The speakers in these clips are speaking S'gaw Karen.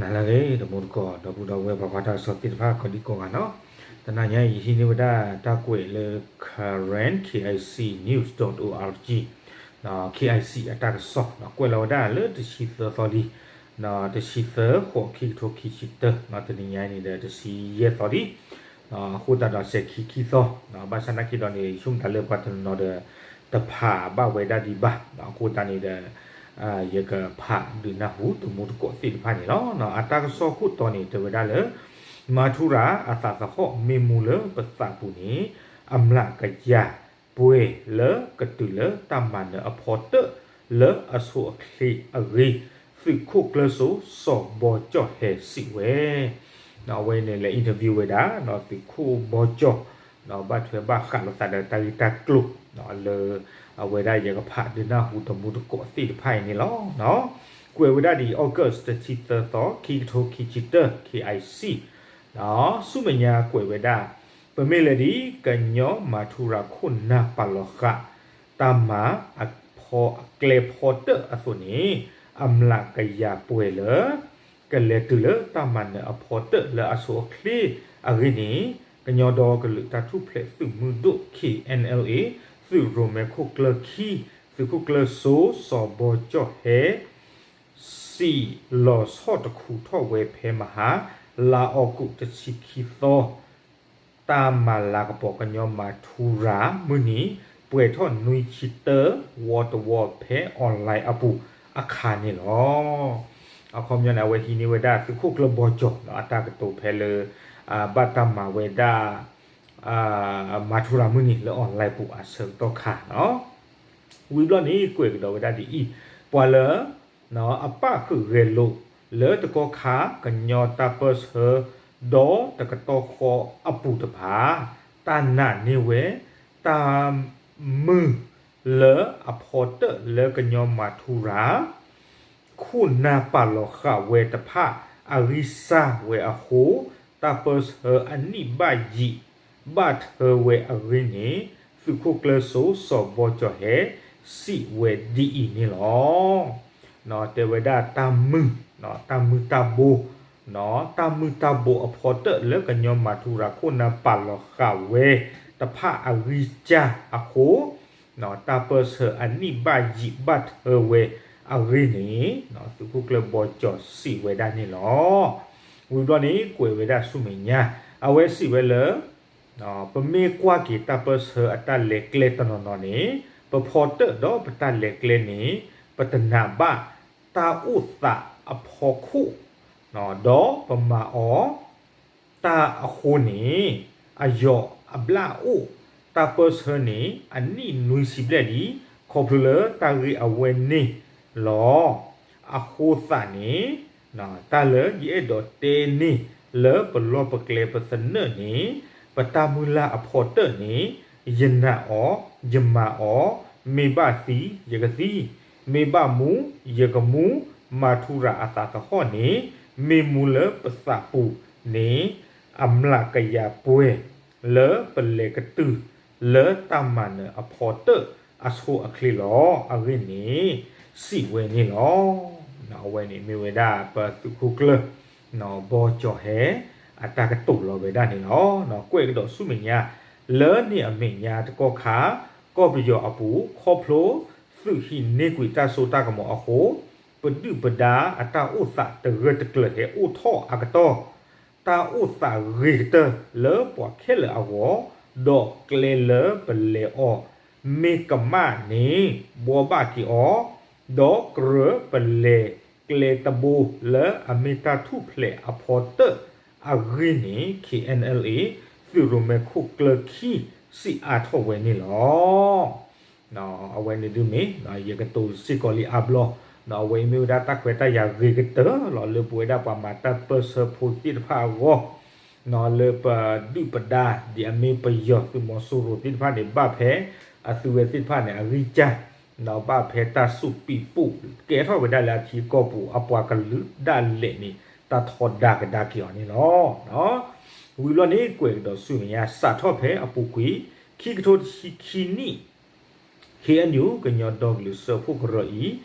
နၤလၢအဂ့ၤ တမူတကိး ဒီပုၢ်ဒီဝဲၢ်ပှၤကွၢ်တၢ်ကစီၣ်သ့ၣ်တဖၣ်ကိးဒံကိးဂၤနီၤ, တနၤညါအံၤ ယဟံးန့ၢ်ဝဲဒၣ်တၢ်ကွဲးလၢ Karen K I C news dot org, K I C အတၢ်ကစီၣ် ကွဲးလီၤဝဲဒၣ်လၢတဆံသၢသီလံ, တဆံသၢ ဃိး ခံကထိခံဆံတၢ တနံၤညါအံၤန့ၣ်ဒီး တဆံယဲၢ်သီလံ အဃိသတးဒီးစဲၤခံခံသီ, ဘၣ်ဆၣ်နာ်က့ဒီးန့ၣ် ဆိကမိၣ်တၢ်လၢပှၤတနီၤဒီး တဖးဘၣ်ဝဲဒၣ်ဒံးဘၣ်, အဃိသတးန့ၣ်ဒီး ယကဖးဒုးနၢ်ဟူတမူတကိးသ့ၣ်တဖၣ်န့ၣ်လီၤ. အတၢ်ကစီၣ်ခိၣ်တီန့ၣ် တဲဝဲဒၣ်လၢ မၤထူရၤအသးသဟီၣ်မ့ၢ်မူလၢပသးပူၤန့ၣ် အမျးကယၤပှဲၤလၢကတုၤလၢတၢ်မၤနၢၤအဖီတၢၣ်လၢအဆိအချ့အဂ့ၢ် သုးခိၣ်ကျၢၢ်စိစီၤဘီကၠီၣ်ဟဲစံးဝဲ အဝဲန့ၣ်လဲၤ interview ဝဲဒၣ် သုးခိၣ်ဘီကၠီၣ် ဘၣ်ထွဲဘၣ်ဃးလိာ်သးဒီးတၢ်ဂ့ၢ်တၢ်ကျိၤ လၢ အဝဲဒၣ်ယကဖးဒုးနၢ်ဟူတမူတကိးသ့ၣ်တဖၣ်အံၤန့ၣ်လီၤ. ကွဲးဝဲဒၣ်ဒ်အံၤ August တဆံသၢသီ ခံကထိခံဆံတၢ K I C ဆူမဲာ်ညါကွဲးဝဲဒၣ် ပမ့ၢ်လဲၤဒ်ကညီမၤထူရၤခိၣ်နၢ်ပာ်လီၤဃာ် တၢ်မၤအဖီအကျဲဖီတၢၣ်အသိးန့ၣ် အမျးကယၤပှဲၤလၢ ကလဲၤတုၤလၢတၢ်မၤနၢၤအဖီတၢၣ်လၢအဆိအချ့အဂ့ၢ်န့ၣ် ကညီဒီကလုာ်တၢ်ထူၣ်ဖျဲးသုးမုၢ်ဒိၣ် K N L A သုးရိၣ်မဲခိၣ်ကျၢၢ်ခံ သုးခိၣ်ကျၢၢ်စိစီၤဘီကၠီၣ်ဟဲ စံးလီၤဆီၣ်တခူထီၣ်ဝဲဖဲမဟါ လါအီကူးတဆံခံသီ တၢ်မၤလၤကပီၤကညီမၤထူရၤမုၢ်နံၤ ပှဲၤထီၣ်နွံဆံတၢ ဝီတဝီဖဲ online အပူၤအခါန့ၣ်လီၤ. အခီပညီန့ၣ် အဝဲဟံးန့ၢ်ဝဲဒၣ်သုးခိၣ်ကျၢၢ်ဘီကၠီၣ် အတၢ်ကတိၤဖဲလၢ ဘၣ်တၢ်မၤဝဲဒၣ် မၤထူရၤမုၢ်နံၤလၢ online ပူၤအဆၢကတီၢ်ခါနီၤ. ဝံၤဘျီန့ၣ် ကွဲးကဒီးဝဲဒၣ်ဒ်အံၤ, ပှၤလၢ အပၣ်ဃုာ်ဂဲၤလိာ်လၢတကီၢ်ခါ ကညီတၢ်ပၢၢ်ဆၢ ဒီတကတီၢ်ဃီအပူၤတဖၣ် တၢ်နာ်န့ၢ်ဝဲ တၢ်မုာ်လၢအဖီတၢၣ်လၢကညီမၤထူရၤ ခိၣ်နၢ်ပာ်လီၤဃာ်ဝဲတဖၣ်အဂံၢ်စၢ်ဝဲအဃိ တၢ်ပၢၢ်ဆၢအနံၣ်ဘၣ်ယံာ် ဘၣ်ထၢဝဲအဂ့ၢ်န့ၣ် သုးခိၣ်ကျၢၢ်စိစီၤဘီကၠီၣ်ဟဲ စံးဝဲဒ်အံၤန့ၣ်လီၤ. တဲဝဲဒၣ်တၢ်မုာ်, တၢ်မုာ်တၢ်ဘိ, တၢ်မုာ်တၢ်ဘိအဖီတၢၣ်လၢကညီမၤထူရၤခိၣ်နၢ်ပာ်လီၤဃာ်ဝဲတဖၣ်အဂံၢ်စၢ်အဃိ တၢ်ပၢၢ်ဆၢအနံၣ်ဘၣ်ယံာ်ဘၣ်ထၢဝဲအဂ့ၢ်န့ၣ် သုးခိၣ်ကျၢၢ်ဘီကၠီၣ်စံးဝဲဒၣ်န့ၣ်လီၤ. ဝံၤဘျီန့ၣ် ကွဲးဝဲဒၣ်ဆူမဲာ်ညါ အဝဲစံးဝဲလၢ ပမ့ၢ်ကွၢ်က့ၤတၢ်ပၢၢ်ဆၢအတၢ်လဲၤကျဲတနီၤနီၤန့ၣ် ပဖီတၢၣ်ဒီးပတၢ်လဲၤကျဲန့ၣ် ပတနာ်ဘၣ်တၢ်အိၣ်သးအဖီခိၣ် ဒီးပမၤအီၤ တၢ်အဃိန့ၣ် အယီၢ်အဘျၣ်အိၣ် တၢ်ပၢၢ်ဆၢန့ၣ် အနံၣ်နွံဆံဘျဲၣ်လံ ခီဖျိလၢတၢ်ဂ့ၢ်အဝဲန့ၣ်လီၤ. အဃိသတးန့ၣ် တၢ်လၢယအဲၣ်ဒိးတဲန့ၢ်လၢပလီၢ်ပကျဲပသနၢၣ်န့ၣ် ပတၢ်မုၢ်လၢ်အဖီတၢၣ်န့ၣ် ယနာ်အီၤ ယမၤအီၤ မ့ၢ်ဘၣ်သံ ယကသံ မ့ၢ်ဘၣ်မူ ယကမူ မၤထူရၤအသးသဟီၣ်န့ၣ် မ့ၢ်မူလၢပသးပူၤန့ၣ် အမျးကယၤပှဲၤ လၢပလဲၤကတုၤလၢတၢ်မၤနၢၤအဖီတၢၣ်အဆိအချ့လီၤ. အဂ့ၢ်န့ၣ် စံးဝဲန့ၣ်လီၤ. အဝဲန့ၣ်မ့ၢ်ဝဲဒၣ်ပသုးခိၣ်ကျၢၢ် ဘီကၠီၣ်ဟဲ အတၢ်ကတိၤလီၤဝဲဒၣ်န့ၣ်လီၤ. ကွဲးကဒီးဆူမဲာ်ညါ လၢန့ၣ်အမဲာ်ညါတကီၢ်ခါ ကီၢ်ပယီၤအပူၤ ခီဖျိသုးဟံးန့ၢ်ကွံာ်တၢ်စိတၢ်ကမီၤအဃိ ပဒုၣ်ပဒါအတၢ်အိၣ်သးတဂၢၢ်တကျၢၤဟဲအိၣ်ထီၣ်အကတီၢ် တၢ်အိၣ်သးဂ့ၤကတၢၢ်လၢပှၤခဲလၢာ်အဂီၢ် ဒီးကျဲလၢပလဲၤအီၤ မ့ၢ်ကမၣ်န့ၣ် ဘှီဘၣ်က့ၤအီၤ ဒီးကြၢးပလဲၤကျဲတဘိလၢအမ့ၢ်တၢ်ထူၣ်ဖျဲးအဖီတၢၣ်အဂ့ၢ်န့ၣ် K N L A သုးရိၣ်မဲခိၣ်ကျၢၢ်ခံ စံးအါထီၣ်ဝဲန့ၣ်လီၤ. အဝဲန့ၣ်ဒုးမ့ၢ် ယကတိၤစ့ၢ်ကီးလံအါဘျီ အဝဲအံၤမ့ၢ်ဝဲဒၣ်တၢ်ခွဲးတၢ်ယာ်ဂ့ၤကတၢၢ်လီၤ လၢပဝဲဒၣ်ပှၤမၤတၢ်ပၢၢ်ဆၢဖိသ့ၣ်တဖၣ်အဂီၢ် လၢပဒုၣ်ပဒါ ဒ်အမ့ၢ်ပယီၤသုးမီၤစိရိၤသ့ၣ်တဖၣ်န့ၣ် ဘၣ်ဖဲအသုဝဲသ့ၣ်တဖၣ်န့ၣ် အဂံၢ်စၢ် ဘၣ်ဖဲတၢ်စူးပံးပူး ကဲထီၣ်ဝဲဒၣ်လၢအထံအကီၢ်ပူၤ အပှၤကလုာ်ဒၣ်လဲာ်န့ၣ် တၢ်ထီဒါကဒါက့ၤအီၤန့ၣ်လီၤ. ဝံၤဘျီန့ၣ် ကွဲးကဒီးဆူမဲာ်ညါ စးထီၣ်ဖဲအပူၤကွံာ် ခံကထိတဆံခံနံၣ် K N U ကညီဒီကလုာ်စၢဖှိၣ်ကရၢအံၤ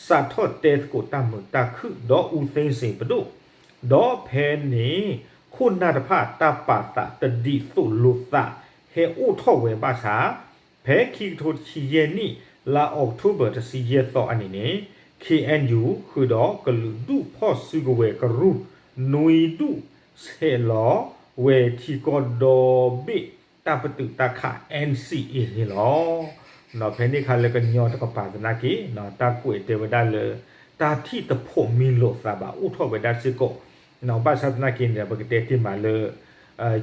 စးထီၣ်တဲသကိးတၢ်မုာ်တၢ်ခုၣ်ဒီး အူသ့စ့ပဒိၣ် ဒီးဖဲန့ၣ် ခိၣ်နၢ်တဖၣ်တၢ်ပာ်သးတဒ်သိးလိာ်သး ဟဲအိၣ်ထီၣ်ဝဲဘၣ်ဆၣ် ဖဲခံကထိတဆံယဲၢ်နံၣ် လါအီးကထိဘၢၣ်တဆံယဲၢ်သီအနံၤန့ၣ် ခ့ၣ်အဲၣ်ယူၣ် ဃုာ်ဒီးကလုာ်ဒူၣ်ဖီၣ်စုကဝဲၤကရူၢ် နွံဒူၣ် ဆဲးလီၤဝဲထံကီၢ်ဒီဘ့ၣ်တၢ်ပတုာ်တၢ်ခး NCA န့ၣ်လီၤ. ဖဲန့ၣ်အခါလၢကညီတကပၤသနာ်က့ တၢ်ကွဲးတဲဝဲဒၣ်လၢ တၢ်ထံၣ်တဖိးမံလိာ်သးဘၣ် အိၣ်ထီၣ်ဝဲဒၣ်စ့ၢ်ကီး, ဘၣ်ဆၣ်သနာ်က့န့ၣ်ဒီး ပကတဲတ့ၢ်မးလၢ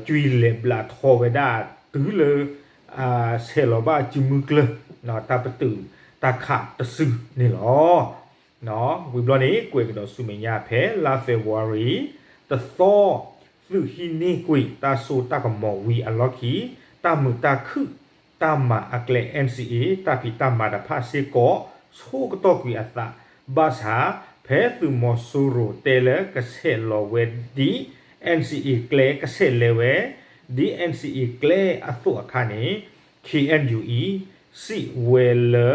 ကွံလဲၤဘျးထီဝဲဒၣ်တုၤလၢ ဆဲးလီၤဘၣ်စုမုၢ်ကျၢၢ် တၢ်ပတုာ်တၢ်ခးတစုန့ၣ်လီၤ. ဝံၤဘျီန့ၣ် ကွဲးကဒီးဆူမဲာ်ညါဖဲလါ February တသီ သုးဟံးန့ၢ်ကွံာ်တၢ်စိတၢ်ကမီၤဝံၤအလီၢ်ခံ တၢ်မုာ်တၢ်ခုၣ် တၢ်မၤအကျဲ NCA တၢ်ဖံးတၢ်မၤတဖၣ်စ့ၢ်ကီး ဆိကတီၢ်ကွံာ်အသး, ဘၣ်ဆၣ် ဖဲသုးမီၤစိရိၤတဲလၢကဆဲးလီၤဝဲဒ် NCA ကျဲ ကဆဲးလဲၤဝဲ ဒ် NCA ကျဲအသိးအခါန့ၣ် ခ့ၣ်အဲၣ်ယူၣ်အံၤ စံးဝဲလၢ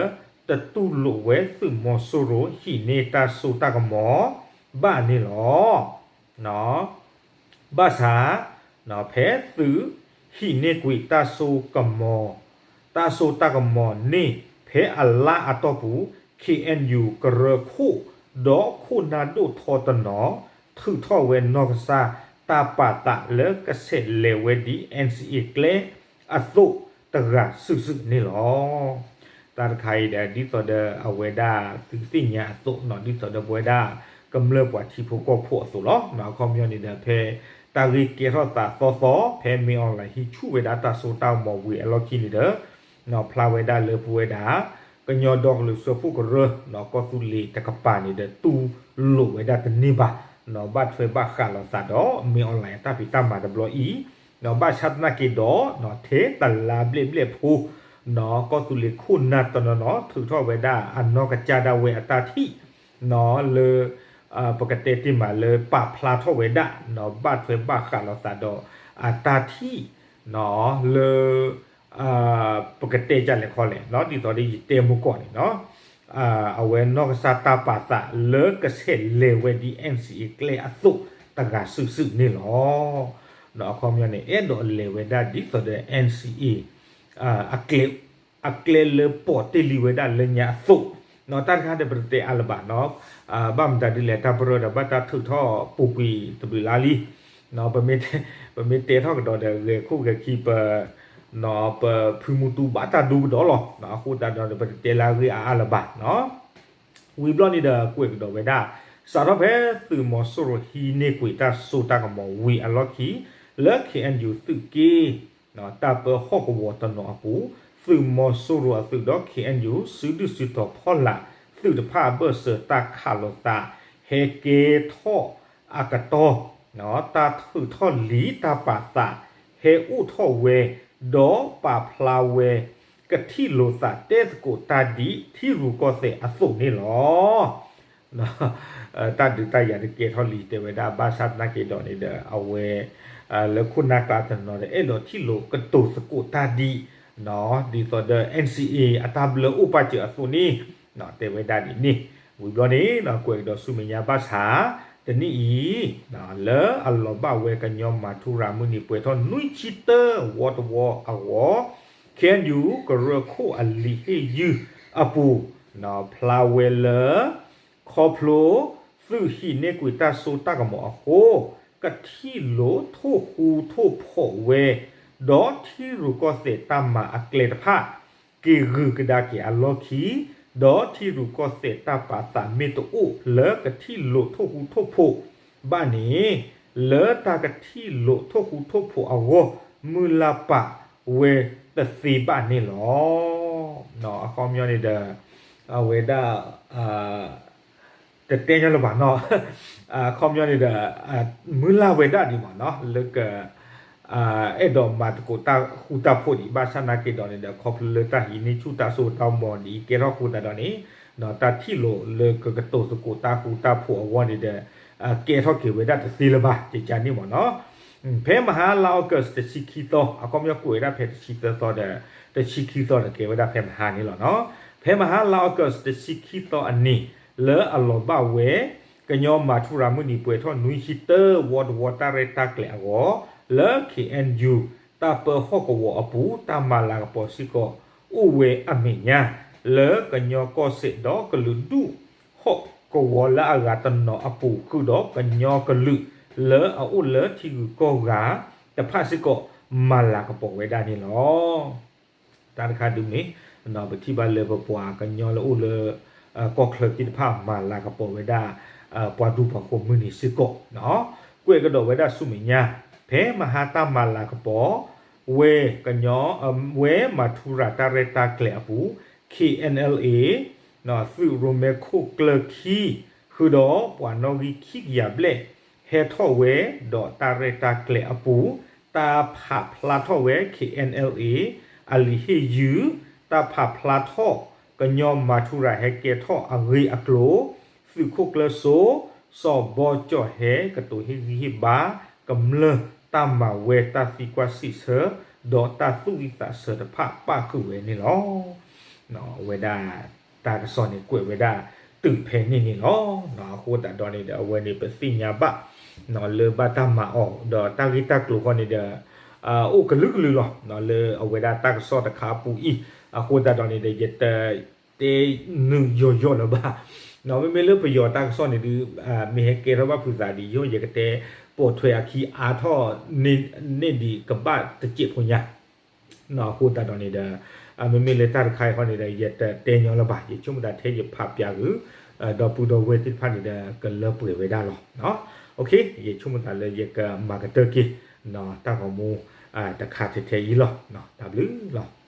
တတူၢ်လိာ်ဝဲသုးမီၤစိရိၤဟံးန့ၢ်တၢ်စိတၢ်ကမီၤဘၣ်န့ၣ်လီၤ. ဘၣ်ဆၣ် ဖဲသုးဟံးန့ၢ်ကွံာ်တၢ်စိကမီၤ, တၢ်စိတၢ်ကမီၤန့ၣ် ဖဲအလါအတီၢ်ပူၤ ခ့ၣ်အဲၣ်ယူၣ် ကရၢခိၣ် ဒီးခိၣ်နၢ်ဒိၣ်ထီတနီၤ ထုးထီၣ်ဝဲနီၢ်ကစၢ်တၢ်ပာ်သးလၢကဆဲးလဲၤဝဲဒ် NCA ကျဲအသိးတဂၤစုာ်စုာ်န့ၣ်လီၤ. တၢ်တခါအံၤဒီး ဒ်သိးဒီးအဝဲဒၣ်သုသ့ၣ်ညါအသိး ဒ်သိးဒီးပဝဲဒၣ်ကမျၢၢ်ပှၤထံဖိကီၢ်ဖိအသိးလီၤ. အခီပညီန့ၣ်ဒီး ဖဲတၢ်ဂ့ၢ်ကဲထီၣ်သးသီသီ ဖဲမ့ၢ်အီၣ်လဲၣ်ဟံးဆူၣ်ဝဲဒၣ်တၢ်စိတၢ်ကမီၤဝံၤအလီၢ်ခံန့ၣ်ဒီး ဖျါဝဲဒၣ်လၢပဝဲဒၣ် ကညီဒီကလုာ်စၢဖှိၣ်ကရၢ ကီၢ်သူလ့ၤတကပၤန့ၣ်ဒီး တူၢ်လိာ်ဝဲဒၣ်တန့ၢ်ဘၣ်, ဘၣ်ထွဲဘၣ်ဃးလိာ်သးဒီး မ့ၢ်အီၣ်လဲၣ်တၢ်ဖံးတၢ်မၤတဘျီအံၤ, ဘၣ်ဆၣ်သနာ်က့ဒီး ထဲတလါဘျဲၣ်ဘျဲၣ်ဖိ ကီၢ်သူလ့ၤခိၣ်နၢ်တနီၤနီၤ ထုးထီၣ်ဝဲဒၣ်အနီၢ်ကစၢ်ဒၣ်ဝဲအတၢ်ထံၣ် လၢ ပကတဲတ့ၢ်မးလၢပာ်ဖျါထီၣ်ဝဲဒၣ် ဘၣ်ထွဲဘၣ်ဃးလိာ်သးဒီးအတၢ်ထံၣ် လၢ ပကတဲဒ်လဲၣ်ခီလဲၣ် ဒ်သိးဒီးယတဲမုၢ်ကီၢ်န့ၣ် အဝဲနီၢ်ကစၢ်တၢ်ပာ်သးလၢကဆဲးလဲၤဝဲဒ် NCA ကျဲအသိးတဂၤစုာ်စုာ်န့ၣ်လီၤ. အခီပညီန့ၣ် အဲၣ်ဒိးလဲၤဝဲဒၣ်ဒ်သိးဒီး NCA အကျဲလၢပိာ်တ့ၢ်လံဝဲဒၣ်လၢညါအသိး, တၢ်တခါဒီးပတတဲအါလၢၤဘၣ်, ဘၣ်မတၤဒ်လဲၣ် တၢ်ပရၢဒီးဘၣ်တၢ်ထုးထီၣ်ပူၤကွံာ်တဘျုးလါလံ, ပမ့ၢ်တဲထီၣ်ကဒီးဒီး ဂဲၤခိၣ်ဂဲၤခံပ ပဖုမူတူဘၣ်တၢ်ဒိကဒီးလီၤ. အဃိသတးဒီး ပတတဲလၢအဂ့ၢ်အါအါလၢၤဘၣ်. ဝံၤဘျီန့ၣ်ဒီးကွဲးကဒီးဝဲဒၣ်, စးထီၣ်ဖဲသုးမီၤစိရိၤဟံးန့ၢ်ကွံာ်တၢ်စိတၢ်ကမီၤဝံၤအလီၢ်ခံ လၢ ခ့ၣ်အဲၣ်ယူၣ် သုးက့ တၢ်ပၢဟီၣ်ကဝီၤတနီၤအပူၤ, သုးမီၤစိရိၤအသုးဒီး ခ့ၣ်အဲၣ်ယူၣ် စုဒုၣ်စုတီၤဖီလာ် သုးတဖၣ်အဘၢၣ်စၢၤတၢ်ခးလိာ်သး ဟဲကဲထီၣ်အကတီၢ်, တၢ်ထုးထီၣ်လံာ်တၢ်ပာ်သး ဟဲအိၣ်ထီၣ်ဝဲ, ဒီးပာ်ဖျါဝဲ ကထံၣ်လိာ်သးတဲသကိးတၢ်ဒ်ထံရူၢ်ကီၢ်သဲးအသိးန့ၣ်လီၤ. တၢ်ဒုးတၢ်ယၤတကဲထီၣ်လံာ်တဲဝဲဒၣ် ဘၣ်ဆၣ်သနာ်က့ဒီးန့ၣ်ဒီး အဝဲ လၢခိၣ်နၢ်ကျါတနီၤဒီး အဲၣ်ဒိးထံၣ်လိာ်ကတိၤသကိးတၢ်ဒ် ဒ်သိးဒီး NCA အတၢ်ဘျၢအိၣ်ပာ်စၢၤအသိးန့ၣ် တဲဝဲဒၣ်ဒ်န့ၣ်. ဝံၤဘျီန့ၣ် ကွဲးကဒီးဆူမဲာ်ညါဘၣ်ဆၣ် တနံၣ်အံၤ လၢအလီၤဘၣ်ဝဲကညီမၤထူရၤမုၢ်နံၤပှဲၤထီၣ်နွံဆံတၢ ဝီတဝီအဂီၢ်, ခ့ၣ်အဲၣ်ယူၣ် ကရၢခိၣ်အလံာ်ဟ့ၣ်ယုၢ်အပူၤ ဖျါဝဲလၢ ခီဖျိ သုးဟံးန့ၢ်ကွံာ်တၢ်စိတၢ်ကမီၤအဃိ ကထံၣ်လိာ်ထိၣ်ဃူထိၣ်ဖိးဝဲ ဒီးထံရူၢ်ကီၢ်သဲးတၢ်မၤအကျဲတဖၣ် က့ၤဂုာ်ကဒါက့ၤအလီၢ်ခံ, ဒီးထံရူၢ်ကီၢ်သဲးတၢ်ပာ်သးမ့ၢ်တအိၣ်လၢကထံၣ်လိာ်ထိၣ်ဃူထိၣ်ဖိးဘၣ်န့ၣ် လၢတၢ်ကထံၣ်လိာ်ထိၣ်ဃူထိၣ်ဖိးအဂီၢ် မုၢ်လၢ်ပာ်ဝဲတသ့ဘၣ်န့ၣ်လီၤ. အခီပညီန့ၣ်ဒီး အဝဲဒၣ် တတဲညီလၢၤဘၣ်နီၤ, အခီပညီန့ၣ်ဒီး မုၢ်လၢ်ဝဲဒၣ်ဒံးမးနီၤ လၢက အဲၣ်ဒိးမၤသကိးတၢ်ဃူတၢ်ဖိးဒံး ဘၣ်ဆၣ်သနာ်က့ဒီးန့ၣ်ဒီး ခီဖျိလၢတၢ်ဟံးန့ၢ်ဆူၣ်တၢ်စိတၢ်ကမီၤဒ်အံၤကဲထီၣ်ဃိသတးဒီးန့ၣ် တၢ်ထံၣ်လိာ်လၢကကတိၤသကိးတၢ်ဃူတၢ်ဖိးအဂီၢ်န့ၣ်ဒီး ကဲထီၣ်က့ၤဝဲဒၣ်တသ့လၢၤဘၣ် ကကန့ၣ်မးနီၤ. ဖဲမဟါလါအီကူးတဆံခံသီ အခီပညီကွဲးဝဲဒၣ်ဖဲတဆံသၢသီဒီး တဆံခံသီဒီးကဲဝဲဒၣ်ဖဲမဟါန့ၣ်လီၤနီၤ. ဖဲမဟါလါအီကူးတဆံခံသီအနံၤ လၢအလီၤဘၣ်ဝဲ ခ ကညီမၤထူရၤမုၢ်နံၤပှဲၤထီၣ်နွံဆံတၢ ဝီတဝီတၢ်ရဲၣ်တၢ်ကျဲၤအဂီၢ် လၢ K N U တၢ်ပၢဟီၣ်ကဝီၤအပူၤ တၢ်မၤလၤကပီၤစ့ၢ်ကီး အိၣ်ဝဲအမဲာ်ညါ လၢကညီကီၢ်စဲၣ်ဒီးကလုာ်ဒူၣ်ဟီၣ်ကဝီၤလၢအဂၤတနီၤအပူၤ ဃုာ်ဒီးကညီကလုာ်လၢအအိၣ်လၢထံဂုၤကီၢ်ဂၤတဖၣ်စ့ၢ်ကီး မၤလၤကပီၤဝဲဒၣ်န့ၣ်လီၤ. တၢ်တခါဒုးန့ၣ် ပထံၣ်ဘၣ်လၢပပှၤကညီလၢအိၣ်လၢ ကီၢ်ချၢသ့ၣ်တဖၣ် မၤလၤကပီၤဝဲဒၣ် ပှၤဒူပှၤဃိၤမုၢ်နံၤစ့ၢ်ကီး, ကွဲးကဒီးဝဲဒၣ်ဆူမဲာ်ညါ ဖဲမဟါတၢ်မၤလၤကပီၤ ဝဲကညီ ဝဲမၤထူရၤတၢ်ရဲၣ်တၢ်ကျဲၤအပူၤ K N L A သုးရိၣ်မဲခိၣ်ကျၢၢ်ခံ ဃုာ်ဒီးပှၤနီၣ်ဂံၢ်ခံကယၤဘျဲၣ် ဟဲထီၣ်ဝဲ ဒီးတၢ်ရဲၣ်တၢ်ကျဲၤအပူၤ တၢ်ဖးဖျါထီၣ်ဝဲ K N L A အလံာ်ဟ့ၣ်ယုၢ်, တၢ်ဖးဖျါထီၣ် ကညီမၤထူရၤဟဲကဲထီၣ်အဂ့ၢ်အကျိၤ, သုးခိၣ်ကျၢၢ်စိ စီၤဘီကၠီၣ်ဟဲ ကတိၤဟ့ၣ်ဂံၢ်ဟ့ၣ်ဘါ ကမျၢၢ်တၢ်မၤဝဲတၢ်သံကွၢ်စံးဆၢ ဒီးတၢ်သူၣ်ဝံၣ်သးဆၢတဖၣ်ပၣ်ဃုာ်ဝဲန့ၣ်လီၤ. အဝဲဒၣ်တၢ်ကစီၣ်န့ၣ် ကွဲးဝဲဒၣ်တုၤဖဲန့ၣ်န့ၣ်လီၤ. အဃိသတးဒီးန့ၣ်ဒီး အဝဲန့ၣ်ပသ့ၣ်ညါဘၣ် လၢဘၣ်တၢ်မၤအီၤ ဒီးတၢ်ဂ့ၢ်တၢ်ကျိၤဃီန့ၣ်ဒီး အိၣ်ကလုာ်ကလုာ်လီၤ. လၢအဝဲဒၣ်တၢ်ကစီၣ်တခါအပူၤအံၤ အဃိသတးဒီးန့ၣ်ဒီး ယတတဲနုာ်ယိာ်ယိာ်လၢၤဘၣ်. မ့မ့ၢ်လၢပယီၤတၢ်ကစီၣ်န့ၣ်ဒုး မ့ၢ်ဟဲကဲထီၣ်ဘၣ်ဖုးသးဒ်ယိာ် ယကတဲပိာ်ထွဲအခံအါထီၣ်န့ၢ်ဒံးကဘၣ်တစဲးဖိညါ အဃိသတးဒီးန့ၣ်ဒီး မ့မ့ၢ်လၢတၢ်တခါအံၤဃီန့ၣ်ဒီး ယတတဲညီလၢၤဘၣ်. ယဆိကမိၣ်သးထဲယဖးပၠးဂုာ် ဒီပုၢ်ဒီဝဲၢ်သ့ၣ်တဖၣ်န့ၣ်ဒီး ကလၢပှဲၤဝဲဒၣ်လီၤ. ယဆိကမိၣ်သးလၢယကမၤကတၢၢ်က့ၤ တၢ်ဂီၤမူတခါထဲထဲအံၤလီၤ. တၢ်ဘျုးလီၤ.